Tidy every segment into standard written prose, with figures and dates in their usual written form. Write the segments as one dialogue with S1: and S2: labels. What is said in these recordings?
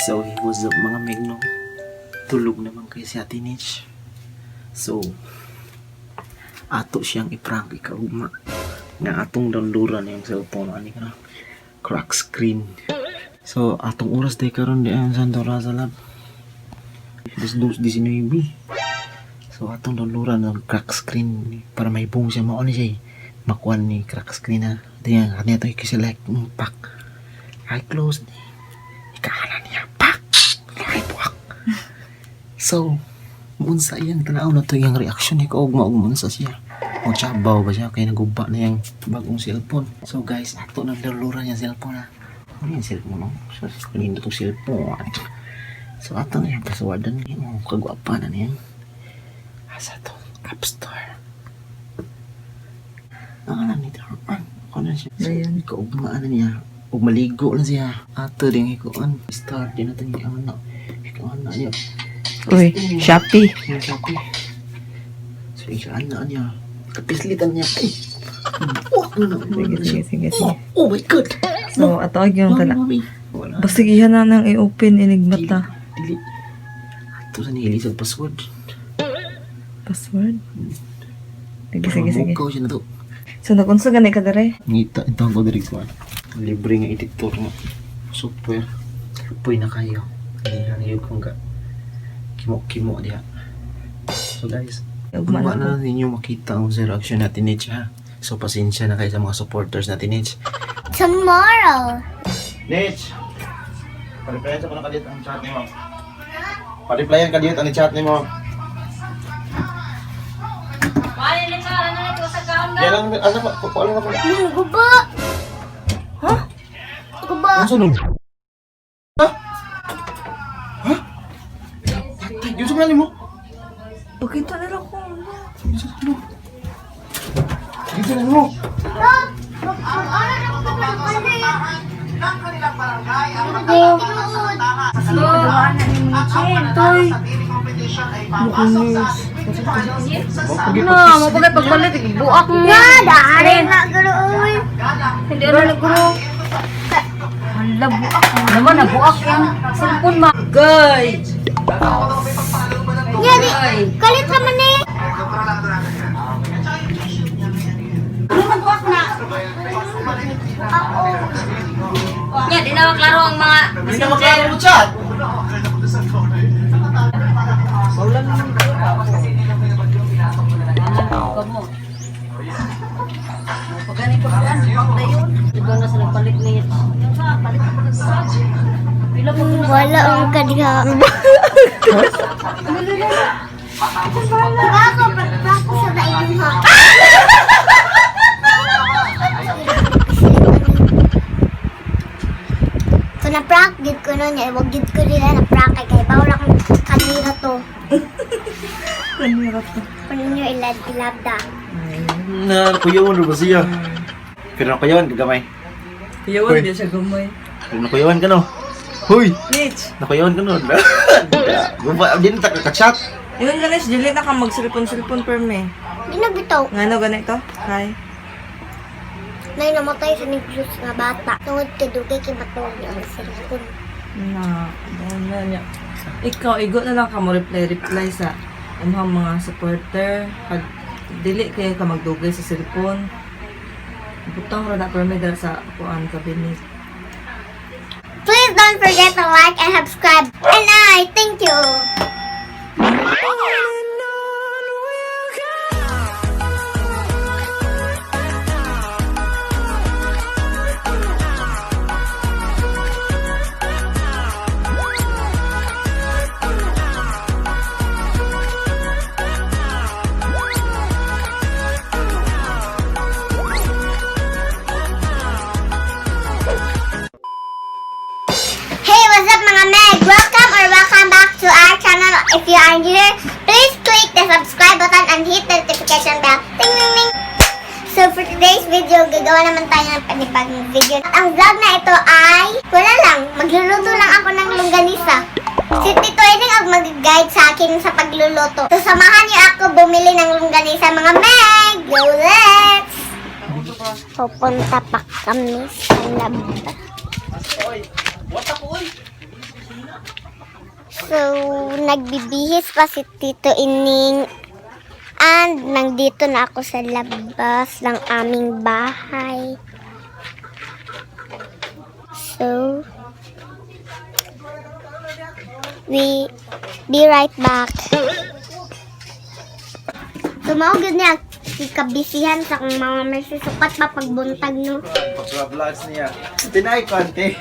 S1: So, he was up, mga meg, no? Tulog naman kay si Ate Nitch. So, ato siyang i-prank ikaugma. Nga atong downloadan yung cellphone. Ani ka na? Crack screen. So, atong oras day karon di ang Santa Rosa Lab. Dos dos 19. So, atong downloadan ang crack screen para may buong siya mao ni siya eh. Makuan ni crack screen ha. Diyan, kanya ito i-select. Pak. I close ni. Ikaana niya. Pak! Ay, buwak. So, unsa yan, tanaw na to yung reaction ni kaugma ug unsa siya. O tsabaw ba siya kay naguba na yung bagong cellphone. So guys, ato nang downloadan yung cellphone ha. Ano yung cellphone no? So, kanino tong cellphone? So ato na yung passwordan niya. Oh, kagwapa na niya. Asa to? App Store. Ang ano nito? Ano siya? So,
S2: Ayan.
S1: kaugma na niya. Ug maligo lang siya. Ato din ikuan. Start din natin yung ano. Ikuan na niya.
S2: Uy, Shopee.
S1: Yung Shopee. So, yung ano niya. Kapislitan niya. Ay! Buwak na na.
S2: Sige, sige, sige, sige.
S1: Oh, oh my God!
S2: So, ato yung
S1: Mami,
S2: tala.
S1: mami. Wala.
S2: Basig iya na nang i-open inigmata.
S1: Dili. Ato sa nihilisag password.
S2: Password. Sige, sige, sige.
S1: Mukaw siya na to.
S2: So, nagunsa gani ka dere?
S1: Ngita, ito ang kodiri ko. Libre nga editor nga. Software. Kapoy na kayo. Hindi na niyo kung ka. Kimo-kimo diha. So guys,
S2: Ugma
S1: Ugma
S2: na
S1: na ninyo makita ang zero action natin, Nitch, ha? So, pasensya na kayo sa mga supporters natin, Nitch.
S3: Tomorrow.
S1: Nitch! Pa-replyan sa ko na kadiyot ang chat nimo. Pa-replyan kadiyot ang chat nimo. Yan lang, ano ba? Kukuha lang ako.
S3: Guba.
S2: Ha?
S3: Guba.
S1: Ano sunod? Ha? Ha? Patay, yun sa mga mo.
S2: Pakita nila ko.
S1: Yun sa mo. Yun sa mo.
S2: Toy.
S4: Na, mapagay pagpalit, buak mo.
S3: Nga, dari na gulo.
S4: Hindi na naguro. Hala, buak. Naman, na buak yung cellphone ma. Gay!
S3: Nga, di. Kalit naman eh.
S4: Ano Nya, di na maklaro ang mga
S1: Hindi na maklaro mo chat!
S4: Kamo. Pagani pa kuan, buak na yun. Di ba na sila palit ni Palit na pag Pila pa ko
S3: Wala ang kadiha. Bako, bako sa daigong ha. So na-prank gid ko nun, eh, wag gid ko nila na-prank kay kay bawal akong kanira to.
S2: Kanira to.
S3: Kunin nyo ilad ilabda.
S1: Na, kuyawan ba siya? Pero nakuyawan ka gamay.
S2: Kuyawan di siya gamay.
S1: Pero nakuyawan ka no? Huy!
S2: Nitch,
S1: Nakuyawan ka no? Guba, di na ta ka-chat.
S2: yun ka Nitch, dili na ka mag-cellphone-cellphone per me.
S3: Di na bitaw.
S2: Ngano ganito? Kay.
S3: Nay namatay sa Negros nga bata. Tungod kay dugay kay matulog ang cellphone.
S2: Na, doon na niya. Ikaw, igo na lang ka mo reply-reply sa imong mga supporter. Pag dili kayo ka magdugay sa cellphone. Butang ra na permi dara sa kuan cabinet.
S3: Please don't forget to like and subscribe. And I thank you. Hey, what's up mga Meg? Welcome or welcome back to our channel. If you are new here, please click the subscribe button and hit the notification bell. Ting ting ting! So for today's video, gagawa naman tayo ng panibagong video. At ang vlog na ito ay, wala lang, magluluto lang ako ng longganisa. Si Tito Ening ang mag-guide sa akin sa pagluluto. So samahan niyo ako bumili ng longganisa mga Meg! Go let's! Pupunta pa kami sa lab. So, nagbibihis pa si Tito Ining and nandito na ako sa labas ng aming bahay. So, we be right back. Tumawag yun niya, kabisihan sa kong mga may susukat pa pagbuntag, no?
S1: Sa vlogs niya. Tinay ko ante.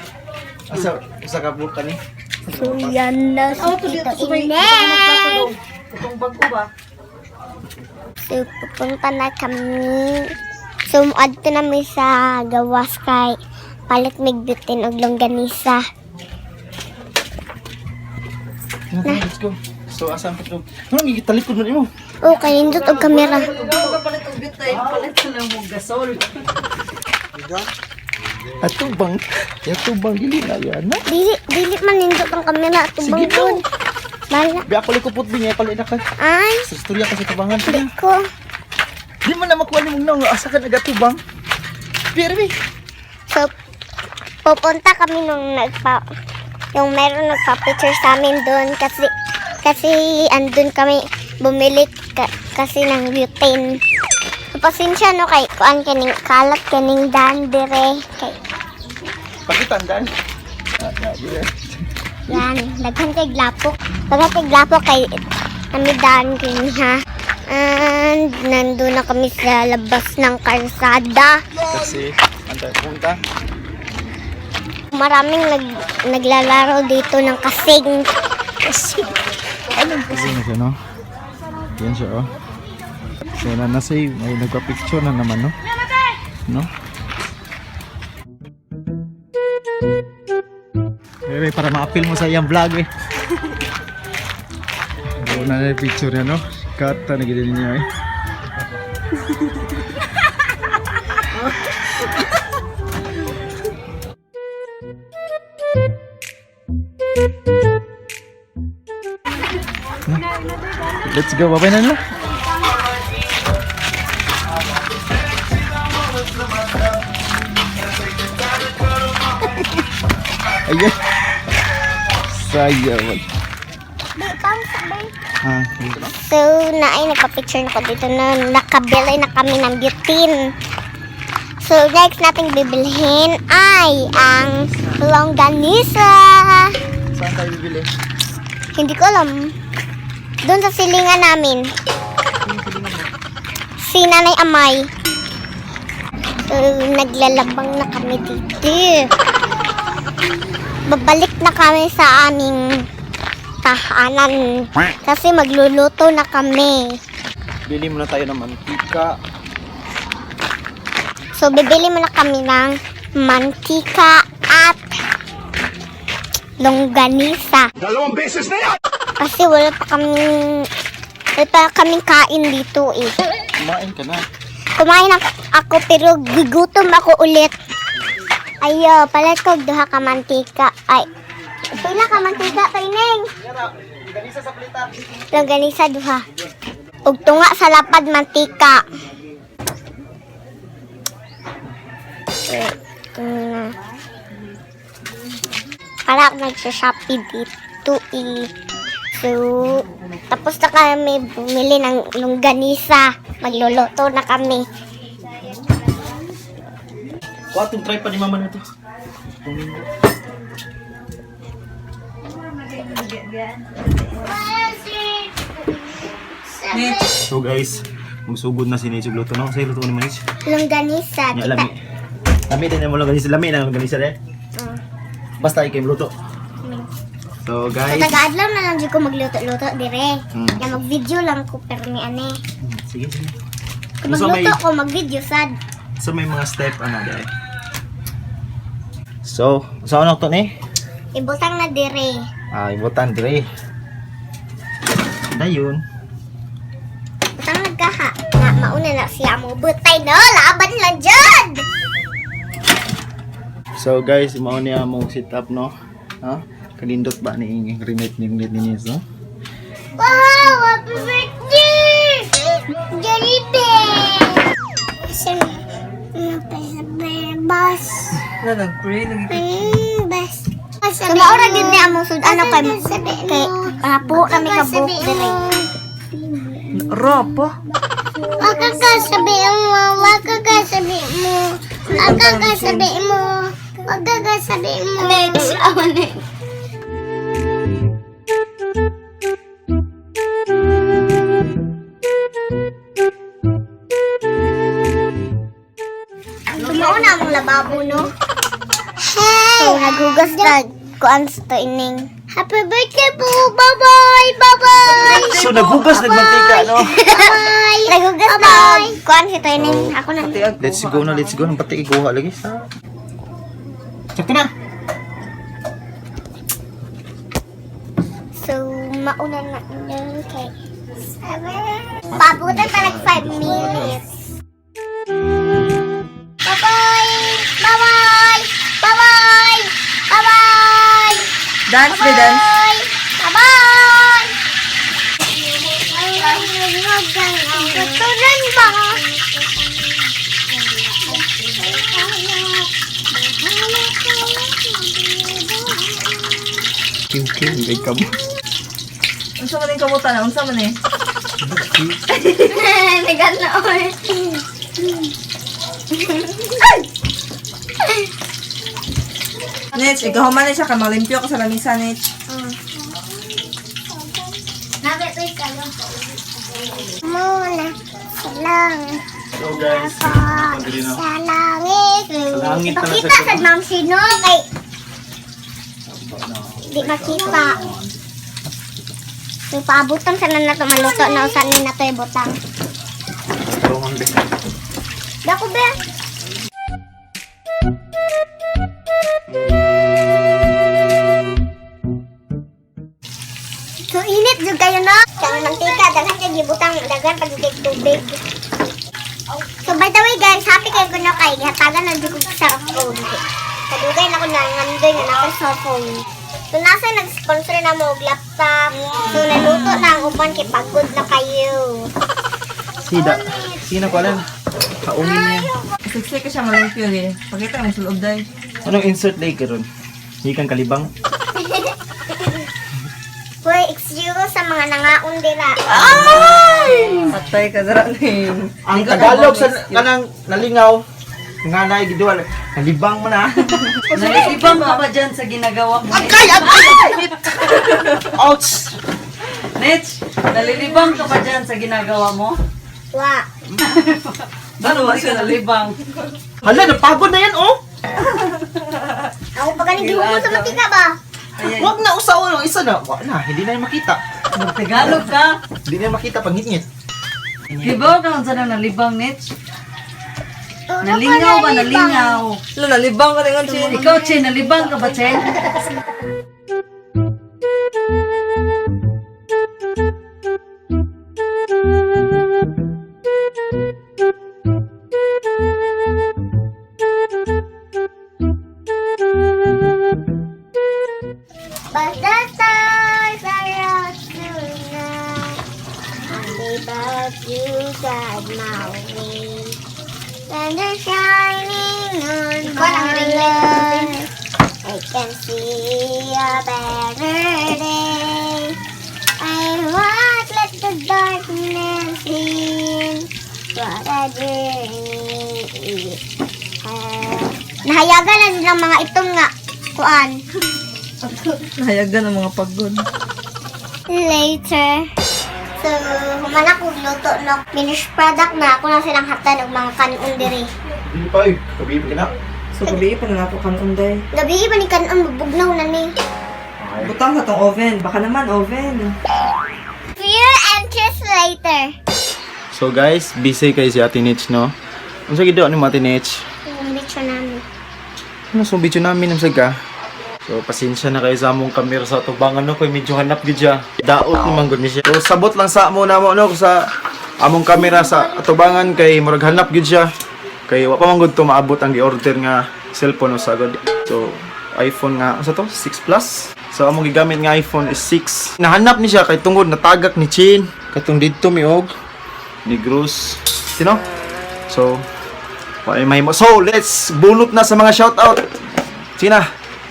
S1: Asa usa ka buka ni.
S3: So, yan na si Tito Ineng!
S2: Itong bago ba?
S3: So, pupunta na kami. So, muadto na mi sa gawas kay palit mig bitin og longganisa.
S1: Na. Let's go. So asa ang patro? Ano gitalikod man imo?
S3: Oh, kay nindot og kamera.
S2: Bago ka palit og butane, palit na lang mo gasol.
S1: Atubang. Atubang dili na yan na.
S3: Dili dili man nindot ang kamera atubang
S1: Sige daw.
S3: ko. Bala.
S1: Bi ako likupot bi niya palit na ka.
S3: Ay,
S1: Sa istorya ka sa tubangan.
S3: di ko.
S1: Di man na makuha ni mong naong asa ka nagatubang. Pero bi.
S3: So, pupunta kami nung nagpa yung meron nagpa-picture sa amin doon kasi kasi andun kami bumili kasi ng butane. So, pasensya no kay kuan kining kalat kining dan dire kay
S1: Pakitandan. Ah, ah, dire.
S3: Yan, daghan kay glapok. Daghan kay glapok kay kami daan kini ha. And nandun na kami sa labas ng kalsada.
S1: Kasi antay punta.
S3: Maraming naglalaro dito ng kasing.
S1: Kasi anong kasi na siya no? Yan siya oh. So na nasa may nagpa-picture na naman no. No? Bebe, para ma-appeal mo sa iyang vlog eh. Buo na na yung picture niya no. Kata na gid niya eh. Let's go, babay na na. Ayan. Sayang. Ah,
S3: So, naay nagpa-picture na ko dito na nakabili na kami ng butane. So, next nating bibilhin ay ang longganisa.
S1: Saan tayo bibili?
S3: Hindi ko alam. Doon sa silingan namin. Si Nanay Amay. So, naglalabang na kami dito. Babalik na kami sa aming tahanan. Kasi magluluto na kami.
S1: Bili muna tayo ng mantika.
S3: So, bibili muna kami ng mantika at longganisa.
S5: 2 beses na yan!
S3: Kasi wala pa kaming kain dito eh.
S1: Kumain ka na.
S3: Kumain ako pero gigutom ako ulit. Ayo, palit ko duha ka mantika. Ay, pila ka mantika, Paineng?
S1: Ganisa sa plita.
S3: Longganisa duha. Ug tunga sa lapad mantika. Ito na. Para ako nagsha-Shopee dito eh. So, tapos na kami bumili ng longganisa. Magluluto na kami.
S1: Kuha itong tripod ni mama na ito. So guys, magsugod na si Nitch og luto no. Say luto ni Manich.
S3: Longganisa.
S1: Nya lami. Lami din mo longganisa, lami na longganisa de. Basta ikay luto. So
S3: So,
S1: guys,
S3: taga-adlaw na lang jud ko magluto-luto dire. Ya mag-video lang ko pero ni ane.
S1: Sige sige.
S3: Kung
S1: So, may-
S3: magluto ko, mag-video sad.
S1: So may mga step ano dai. So, sa ano to ni?
S3: Ibutang na dire.
S1: Ah, ibutan dire. Dayon.
S3: Butang nagkaha. Na mauna na siya mo butay no, laban lang jud.
S1: So guys, mao niya mong sit up no. Ha? Kanindot ba ni ing remake ni ni no?
S3: Wow, happy birthday! Jollibee! Bus.
S2: Na nag-pray lagi.
S3: Bus. So maura gid ni among sud-an kay kay po kami ka buhok diri.
S2: Ropo.
S3: Wag ka sabihin mo, wag ka sabihin mo, wag ka sabihin mo, wag ka sabihin mo. Next, ako next. Tumaon na among lababo, no? Hey! So, naghugas na kuan sa to ining. Happy birthday po! Bye-bye! Bye-bye!
S1: So naghugas nagmantika no.
S3: Bye! Naghugas na kuan sa to ining. Ako na.
S1: Let's go na, let's go. Nang pati iguha lagi sa. Sakto na.
S3: So, mauna na yun kay 7. Pabutan pa like 5 minutes. Bye-bye! Bye-bye! Bye-bye! Bye-bye!
S2: Dance, be dance.
S3: Bye-bye! Bye-bye! Tuturan ba?
S1: King king kay kamo.
S2: Unsa man yung kamutan na? Unsa man eh?
S3: Nagano oy.
S2: Nech, ikaw man siya ka malimpyo ka sa lamisa, Nech.
S3: Muna sa langit.
S1: So guys,
S3: Sa langit.
S1: Sa langit talaga
S3: Pakita
S1: siya.
S3: sa Ma'am Sino kay di makita. So paabutan sa na to maluto na usan ni na to ibutang.
S1: Tulungan be.
S3: Dako be. So init jud kayo no? Kang mantika daghan kay gibutang daghan pag kay tubig. So by the way guys, happy kayo kuno kay gihatagan na jud ko sa phone. Kadugay na ko na ngandoy nga na ako sa phone. So nasa nag-sponsor na mo og laptop. So naluto na ang uban kay pagod na kayo.
S1: Sida. Sina ko alam. Kaunin niya.
S2: Siksik ka siya malimpyo eh. Pakita mo sa loob day.
S1: Anong insert day karon? Hikan kalibang.
S3: Hoy, excuse sa mga nangaon dira.
S2: Patay ka dara ning.
S1: Ang Tagalog sa kanang nalingaw nga na gidual. Nalibang man ah.
S4: Nalibang ka ba dyan sa ginagawa mo?
S1: Agay, agay! Ouch!
S4: Nech, nalilibang ka ba dyan sa ginagawa mo?
S3: Wa.
S4: Ba't hindi ka nalibang?
S1: Hala, napagod na yan oh.
S3: Ako pa ganing gihugo sa mantika ba?
S1: Wag na usaon ang isa na. Wa na, hindi na yan makita.
S4: Magtagalog ka.
S1: Hindi na yan makita pag ngitngit.
S4: Di ba ka kung saan nalibang, Nech? Nalingaw ba? Nalingaw.
S2: Lo nalibang ka ringon, Chin.
S4: Ikaw, Chen, nalibang ka ba, Chen?
S3: But the stars are out tonight. And above you guide my way. And they're shining on my life. I can see a better day. I won't let the darkness in. What a journey it has. Nahayagan na silang mga itong nga kuan.
S2: Nahayagan ang mga pagod.
S3: Later. So, humana kong luto no. Finished product na ako na silang hatan og mga kanon diri.
S1: Hindi pa eh. Kabi pa na.
S2: So gabi pa na nato kanon day.
S3: Gabi ba ni kanon mabugnaw na ni.
S2: Butang sa tong oven. Baka naman oven.
S3: Fear and kiss later.
S1: So guys, busy kay si Ate Nich, no? Unsa gid ni Ate Nich?
S3: Yung bitch namin.
S1: Ano sa video namin unsa ka? So pasensya na kayo sa among kamera sa tubangan no kay medyo hanap gid siya. Daot naman gud ni siya. So sabot lang sa amo namo no sa among kamera sa atubangan kay murag hanap gid siya. Kay wa pa man gud to maabot ang gi-order nga cellphone sa gud. So iPhone nga unsa to? 6 Plus. So among gigamit nga iPhone is 6. Nahanap ni siya kay tungod natagak ni Chin katong didto mi og ni Cruz. Sino? So, wa ay mahimo. So, let's bunot na sa mga shoutout. Sina?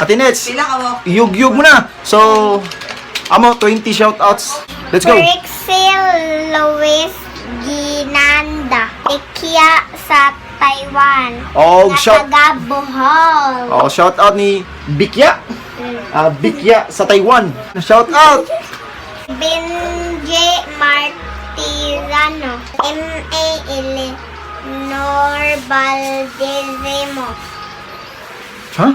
S1: Ate Nets,
S2: Pila ka mo?
S1: yug-yug mo na. So, amo 20 shoutouts. Let's go.
S3: Rixil Luis Ginanda. Ikia sa Taiwan.
S1: Oh,
S3: Na
S1: shout
S3: taga Bohol.
S1: Oh, shout out ni Bikya. Ah, Bikya sa Taiwan. Shout out.
S3: Benji Martirano. M.A. Eleanor Valdezemo.
S1: Huh?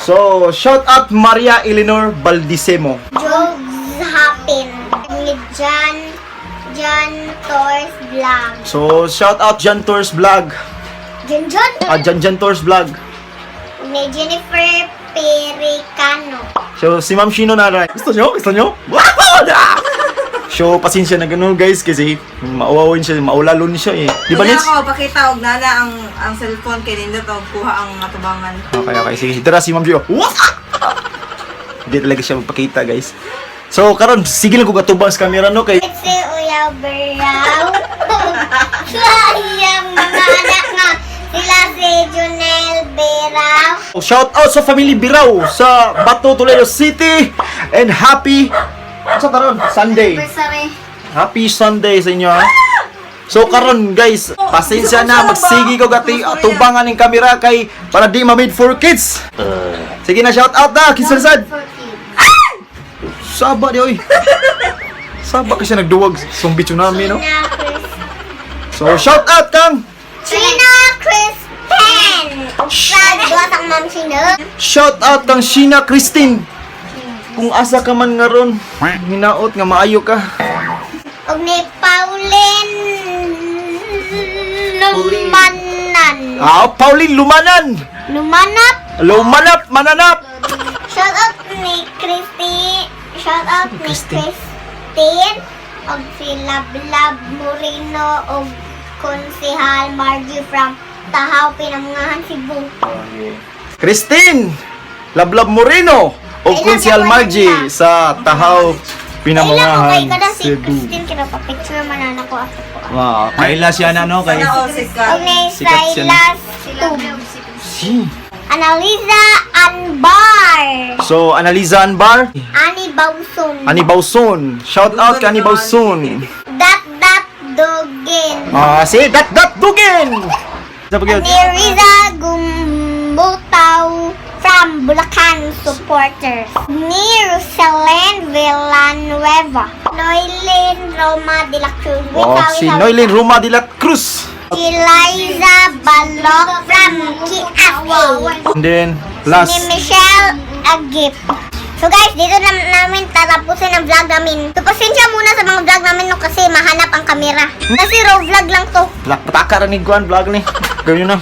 S1: So, shout out Maria Eleanor Baldisemo.
S3: Jobs Hapin. Ni John John Torres Vlog.
S1: So, shout out John Tours Vlog.
S3: John John?
S1: Ah, John John Tours Vlog.
S3: Ni Jennifer Pericano.
S1: So, si Ma'am Shino Nara. Gusto nyo? Gusto nyo? So, pasensya na ganun guys kasi mauwawin siya, maulalon siya eh. Di ba,
S2: Kunya
S1: Nets?
S2: ako, pakita og nana ang cellphone kay nindot og kuha ang atubangan.
S1: Okay. Sige, tara si Ma'am Gio. What? Hindi talaga siya magpakita, guys. So, karon sige lang ko gatubang sa camera no kay
S3: Si Uyaw Beraw. Sa iyang mga anak nga. Sila si Junel Beraw.
S1: Shout out sa family Biraw sa Bato, Toledo City and happy sa taron Sunday. Happy Sunday sa inyo ha. So karon guys, pasensya na magsigi ko gati tubangan ning kamera kay para di ma-made for kids. Sige na, shout out na kinsa sad. Saba di oy. Saba kasi nagduwag zombie tsunami no.
S3: Gina Chris.
S1: So shout out kang
S3: Gina Crispin. Sa duwa ang Ma'am Sino.
S1: Shout out kang Sheena Christine. Kung asa ka man ngaron, hinaot nga maayo ka.
S3: Og ni Pauline Lumanan.
S1: Ah, Pauline Lumanan.
S3: Lumanap.
S1: Lumanap, mananap.
S3: Shout out ni Christy. Shout out ni
S1: Christine.
S3: Christine. Og si Lablab Moreno og Konsehal Margie from Tahaw, Pinamungahan, Cebu.
S1: Christine Lablab Moreno o
S3: Kailan
S1: Kunsial
S3: ako
S1: Margie
S3: nila?
S1: sa Tahaw,
S3: Kailan ko kay
S1: Pinamungahan,
S3: kada si
S1: Cebu.
S3: Christine kina pa picture man na ko ato ko.
S1: Wow, kaila siya na no kay
S2: Sana all sikat.
S3: Og ni
S1: Sikat siya na.
S3: Silas Tub.
S1: Si.
S3: Annalisa Anbar.
S1: So, Annalisa Anbar,
S3: Ani Bauson.
S1: Ani Bauson. Shout out kay Ani Bauson.
S3: Dot Dot Dogin.
S1: Ah, si Dat Dat Dugin. Sa pagyud.
S3: Ni Riza Gumbutaw from Bulacan supporters. Ni Rosalind Villanueva. Noylin Roma de la Cruz. Wait,
S1: Oh,
S3: wait,
S1: si
S3: wait.
S1: Noylin Roma de la Cruz.
S3: Si Liza Balok from KFA.
S1: And then
S3: Ni
S1: last
S3: Michelle Agip. So guys, dito na namin tatapusin ang vlog namin. So pasensya muna sa mga vlog namin no kasi mahanap ang kamera. Kasi raw vlog lang to.
S1: Black pataka ra ni Guan vlog ni. Ganyan na.